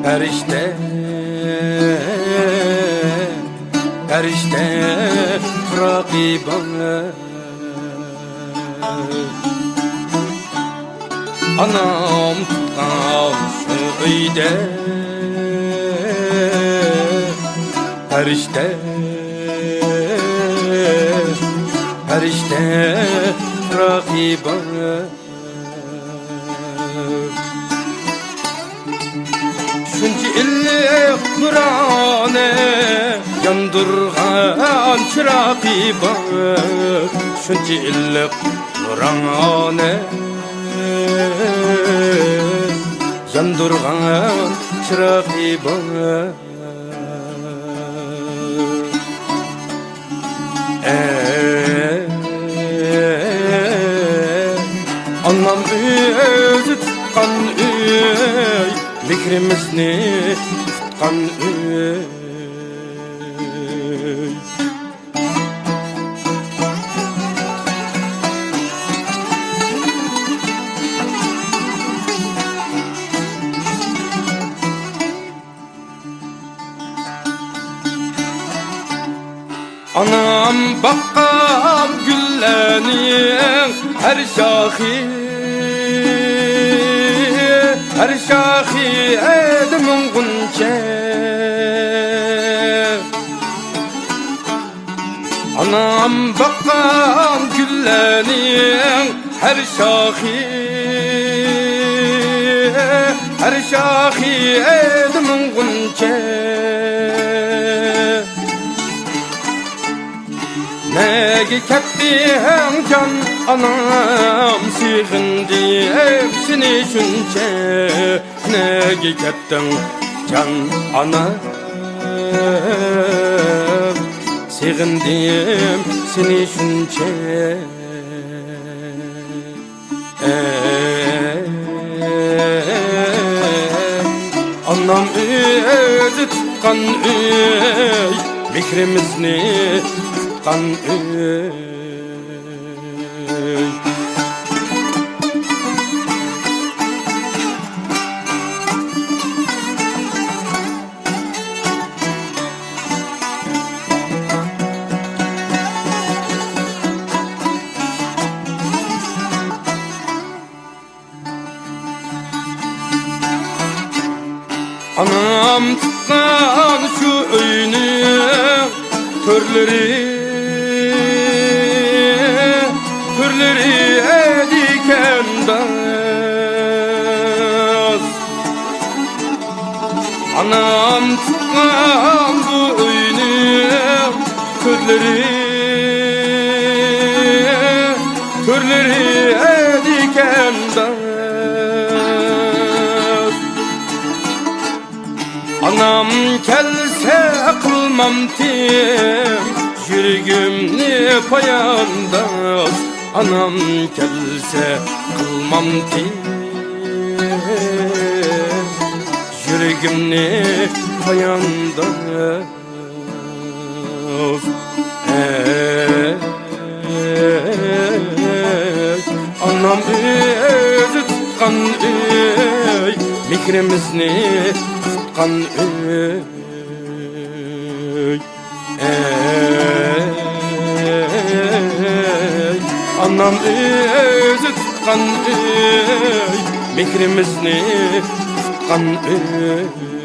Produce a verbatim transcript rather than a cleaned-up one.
پەرىشتە، پەرىشتە رەقىبىڭ. ئانام تۇغقان شۇ ئۆيدە پەرىشتە، پەرىشتە رەقىبىڭ. شۇنچە ئىللىق نۇرانە ياندۇرغان چىراغى بار، شۇنچە ئىللىق نۇرانە ياندۇرغان چىراغى بار. ئەي، ئانام ئۆزى تۇتقان ئۆي، مېھرىمىزنى تۇتقان ئۆي. ئانام باققان گۈللەرنىڭ ھەر شاخى، ھەر شاخى ئەدىمىڭ غۇنچە. ئانام باققان گۈللەرنىڭ ھەر شاخى، ھەر شاخى ئەدىمىڭ غۇنچە. نەگە كەتتىڭ جان ئانام، سېغىندىم سېنى شۇنچە. نەگە كەتتىڭ جان ئانا، سېغىندىم سېنى شۇنچە. ئەي، ئانام ئۆزى تۇتقان ئۆي، مېھرىمىزنى تۇتقان ئۆي. ئانام تۇغقان شۇ ئۆينىڭ تۆرلىرى، تۆرلىرى ئەدىكەن داس. ئانام تۇغقان بۇ ئۆينىڭ تۆرلىرى، تۆرلىرى ئەدىكەن داس. ئانام كەلسە قىلمامتىم يۈرىكىمنى پايانداز. ئانام كەلسە قىلمامتىم يۈرىكىمنى پايانداز. ئەي، ئانام ئۆزى تۇتقان ئۆي، مېھرىمىزنى تۇتقان ئۆي. ئەي، ئانام ئۆزى تۇتقان ئۆي، مېھرىمىزنى تۇتقان ئۆي.